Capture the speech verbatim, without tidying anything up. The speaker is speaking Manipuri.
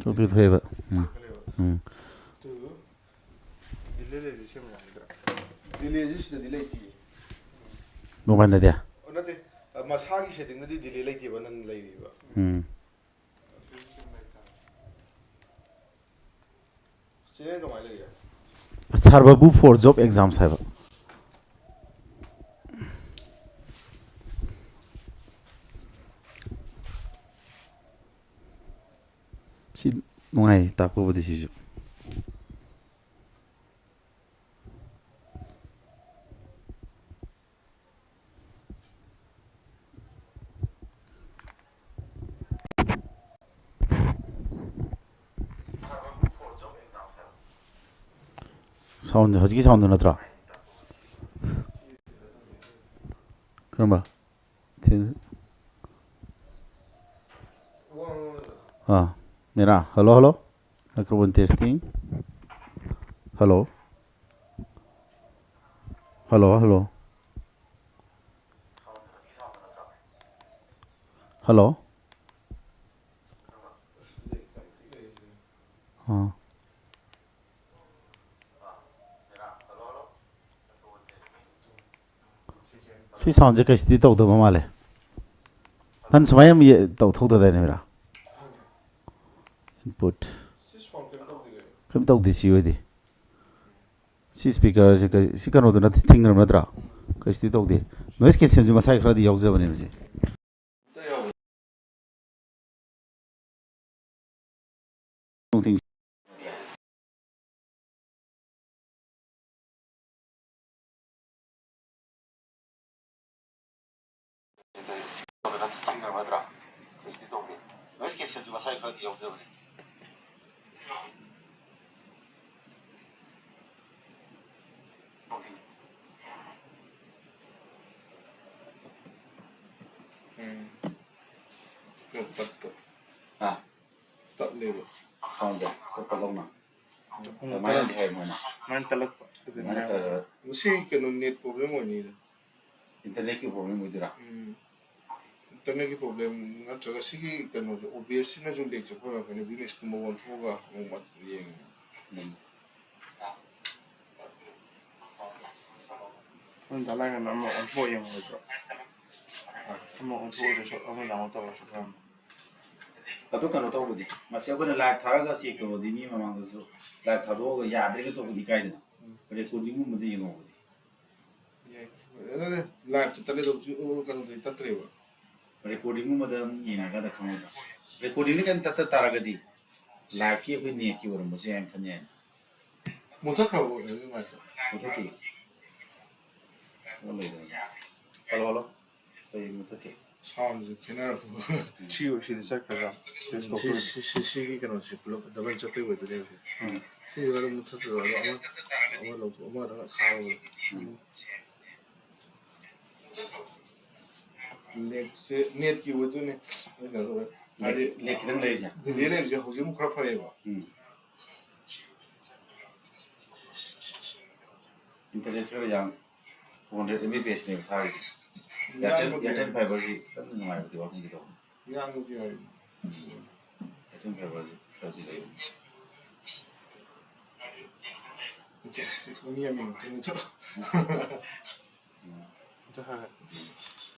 ꯊꯣꯛꯇꯤ ꯊꯣꯛꯑꯦꯕ꯫ ꯎꯝ꯫ ꯎꯝ꯫ ꯑꯗꯨ ꯗꯤꯂꯦ ꯂꯩꯔꯗꯤ ꯁꯦꯝꯕ ꯌꯥꯒꯗ꯭ꯔꯥ? ꯗꯤꯂꯦꯁꯤ ꯁꯤꯗꯗꯤ ꯂꯩꯇꯤꯌꯦ꯫ ꯃꯣꯕꯥꯏꯜꯗꯗꯤ? ꯑꯣ, ꯅꯠꯇꯦ꯫ ꯑ, ꯃꯁꯥꯒꯤ ꯁꯦꯠꯇꯤꯡꯗꯗꯤ ꯗꯤꯂꯦ ꯂꯩꯇꯦꯕ, ꯅꯪ ꯂꯩꯔꯤꯕ꯫ ꯎꯝ꯫ ꯆꯦ, ꯀꯃꯥꯏꯅ ꯂꯩꯒꯦ? ꯁꯥꯔꯕꯕꯨ for job exams ꯍꯥꯏꯕ꯫ ꯁꯤ ꯅꯨꯡꯉꯥꯏ ꯇꯥꯛꯄꯕꯨꯗꯤ ꯁꯤꯁꯨ꯫ ꯁꯥꯎꯟ, ꯍꯧꯖꯤꯛꯀꯤ ꯁꯥꯎꯟꯗꯨ ꯅꯠꯇ꯭ꯔꯣ? ꯀꯔꯝꯕ? ꯊꯤ-, ꯑꯥ, ꯃꯦꯔꯥ, hello, hello, microphone testing, hello, hello, hello, hello, ꯑꯥ꯫ ꯁꯤ ꯁꯥꯎꯟꯁꯦ ꯀꯩꯁꯨꯗꯤ ꯇꯧꯗꯕ ꯃꯥꯜꯂꯦ꯫ ꯅꯪ ꯁꯨꯃꯥꯏꯅ ꯌꯥꯝ ꯌꯦ-, ꯇꯧ ꯊꯣꯛꯇꯗꯥꯏꯅꯦ, ꯃꯤꯔꯥ? ꯏꯟꯄꯨꯠ꯫ ꯀꯩꯝ ꯇꯧꯗꯦ ꯁꯤ ꯑꯣꯏꯗꯤ꯫ ꯁꯤ ꯁ꯭ꯄꯤꯀꯔꯁꯦ ꯀꯩ-, ꯁꯤ ꯀꯩꯅꯣꯗꯨ ꯅꯠꯇꯦ, ꯊꯤꯡꯈ꯭ꯔꯕ ꯅꯠꯇ꯭ꯔꯥ? ꯀꯩꯁꯨꯗꯤ ꯇꯧꯗꯦ꯫ ꯅꯣꯏꯁ ꯀꯦꯟꯁꯦꯜꯁꯨ ꯃꯁꯥꯒꯤ ꯈꯔꯗꯤ ꯌꯥꯎꯖꯕꯅꯦꯕ ꯁꯤ꯫ ꯎꯝ꯫ ꯈꯔ ꯇꯞꯄ꯫ ꯑꯥ꯫ ꯇꯞꯂꯦꯕ꯫ ꯁꯥꯎꯟꯁꯦ ꯇꯞꯄ ꯂꯧꯅ꯫ ꯎꯝ, ꯑꯗꯨꯃꯥꯏꯅꯗꯤ ꯍꯥꯏ ꯃꯣꯏꯅ꯫ ꯁꯨꯃꯥꯏꯅ ꯇꯠꯂꯛꯄ꯫ ꯑꯗꯨꯃꯥꯏꯅ ꯇꯧꯔꯒ ꯃꯁꯤ ꯀꯩꯅꯣ, ꯅꯦꯠ ꯄ꯭ꯔꯣꯕ꯭ꯂꯦꯝ ꯑꯣꯏꯅꯤꯗ꯫ ꯏꯟꯇꯔꯅꯦꯠꯀꯤ ꯄ꯭ꯔꯣꯕ꯭ꯂꯦꯝ ꯑꯣꯏꯗꯣꯏꯔꯥ? ꯎꯝ꯫ ꯏꯟꯇꯔꯅꯦꯠꯀꯤ ꯄ꯭ꯔꯣꯕ꯭ꯂꯦꯝ ꯅꯠꯇ꯭ꯔꯒ ꯁꯤꯒꯤ ꯀꯩꯅꯣꯁꯦ, ꯑꯣ ꯕꯤ ꯑꯦꯁꯁꯤꯅꯁꯨ ꯂꯦꯛ ꯆꯠꯄ ꯑꯣꯏꯔꯝꯒꯅꯤ꯫ ꯋꯤꯛꯅꯦꯁꯀꯨꯝꯕ ꯑꯣꯟꯊꯣꯛꯑꯒ ꯑꯃꯨꯛ ꯌꯦꯡꯉꯦ꯫ ꯎꯝ꯫ ꯅꯪ ꯗꯥ ꯂꯥꯏꯉꯟꯅ ꯑꯃ ꯑꯣꯟꯊꯣꯛꯑ ꯌꯦꯡꯉꯨꯔꯁꯨ꯫ ꯑꯃ ꯑꯣꯟꯊꯣꯛꯑꯁꯨ ꯑꯃ ꯗꯥꯎꯟꯂꯣꯗ ꯇꯧꯔꯁꯨ ꯐꯔꯝꯅꯤ꯫ ꯑꯗꯨ ꯀꯩꯅꯣ ꯇꯧꯕꯗꯤ, ꯃꯁꯤ ꯑꯩꯈꯣꯏꯅ ꯂꯥꯏꯚ ꯊꯥꯔꯒ ꯆꯦꯛ ꯇꯧꯔꯗꯤ ꯃꯤ ꯃꯃꯥꯡꯗꯁꯨ ꯂꯥꯏꯚ ꯊꯥꯗꯣꯛꯑꯒ ꯌꯥꯗ꯭ꯔꯦꯒ ꯇꯧꯕꯗꯤ ꯏꯀꯥꯏꯗꯅ꯫ ꯎꯝ꯫ ꯔꯦꯀꯣꯔꯗꯤꯡꯒꯨꯝꯕꯗꯤ ꯌꯦꯡꯍꯧꯕꯗꯤ꯫ ꯌꯥꯏ꯫ ꯑꯗꯨꯅꯦ ꯂꯥꯏꯚꯇ ꯇꯠꯂꯦ ꯇꯧꯕꯁꯤ, ꯑꯣ, ꯀꯩꯅꯣꯗꯗꯤ ꯇꯠꯇ꯭ꯔꯦꯕ꯫ ꯔꯦꯀꯣꯔꯗꯤꯡꯒꯨꯝꯕꯗ ꯑꯗꯨꯝ ꯌꯦꯡꯉꯀꯥꯟꯗ ꯈꯪꯉꯣꯏꯗ꯭ꯔꯣ? ꯔꯦꯀꯣꯔꯗꯤꯡꯗꯤ ꯀꯩꯝ ꯇꯠꯇ ꯇꯥꯔꯒꯗꯤ ꯂꯥꯏꯚꯀꯤ ꯑꯩꯈꯣꯏ ꯅꯦꯠꯀꯤ ꯑꯣꯏꯔꯝꯕꯁꯨ ꯌꯥꯏꯅ ꯈꯟ ꯌꯥꯏꯅ꯫ ꯃꯨꯊꯠꯈ꯭ꯔꯕꯣ ꯑꯗꯨ ꯂꯥꯏꯚꯇꯣ? ꯃꯨꯊꯠꯇꯦ꯫ ꯑꯣ, ꯂꯩꯗꯅ꯫ Hello, hello. ꯑꯩ ꯃꯨꯊꯠꯀꯦ꯫ ꯁꯥꯎꯟꯁꯦ ꯈꯦꯠꯅꯔꯛꯄ꯫ ꯁꯤ ꯑꯣꯏ ꯁꯤꯗ ꯆꯠꯈ꯭ꯔꯒ ꯁꯤ ꯁꯤ, ꯁꯤ, ꯁꯤꯒꯤ ꯀꯩꯅꯣꯁꯦ ꯄꯨꯂꯞ ꯗꯕꯜ ꯆꯠꯄꯩ ꯑꯣꯏꯗꯣꯏꯅꯦꯕ ꯁꯦ꯫ ꯎꯝ꯫ ꯁꯤꯁꯤꯅ ꯑꯗꯨꯝ ꯃꯨꯊꯠꯈ꯭ꯔꯣ꯫ ꯑꯗꯣ ꯑꯃ, ꯑꯃ ꯂꯧꯊꯣꯛ-, ꯑꯃ ꯈꯛꯇꯪ ꯊꯥꯔꯣ꯫ ꯎꯝ꯫ ꯂꯦꯛꯁꯦ ꯅꯦꯠꯀꯤ ꯑꯣꯏꯗꯣꯏꯅꯦ꯫ ꯑꯩ ꯀꯩꯅꯣ ꯇꯧꯋꯦ꯫ ꯂꯦꯛ, ꯍꯥꯏꯗꯤ ꯂꯦꯛ ꯈꯤꯇꯪ ꯂꯩꯔꯤꯁꯦ꯫ ꯗꯤꯂꯦ ꯂꯩꯕꯁꯦ ꯍꯧꯖꯤꯛ ꯑꯃꯨꯛ ꯈꯔ ꯐꯔꯦꯕ꯫ ꯎꯝ꯫ ꯏꯟꯇꯔꯅꯦꯠꯁꯦ ꯌꯥꯝ two hundred M B P S ꯅꯦꯕ ꯊꯥꯔꯤꯁꯦ꯫ ꯌꯥꯝꯕꯨꯗꯤ ꯌꯥꯏ꯫ Airtel, Airtel fiber ꯁꯤ ꯈꯤꯇꯪ ꯅꯨꯡꯉꯥꯏꯕꯗꯤ ꯋꯥꯐꯝꯗꯤ ꯇꯧꯕꯅꯤ꯫ ꯌꯥꯝꯕꯨꯗꯤ ꯌꯥꯏ꯫ Airtel fiber ꯁꯤ ꯈꯔꯗꯤ ꯂꯩꯕꯅꯤ꯫ ꯃꯤ ꯌꯥꯝ ꯌꯦꯡꯉꯛꯇꯣꯏꯅꯦ꯫ ꯎꯝ꯫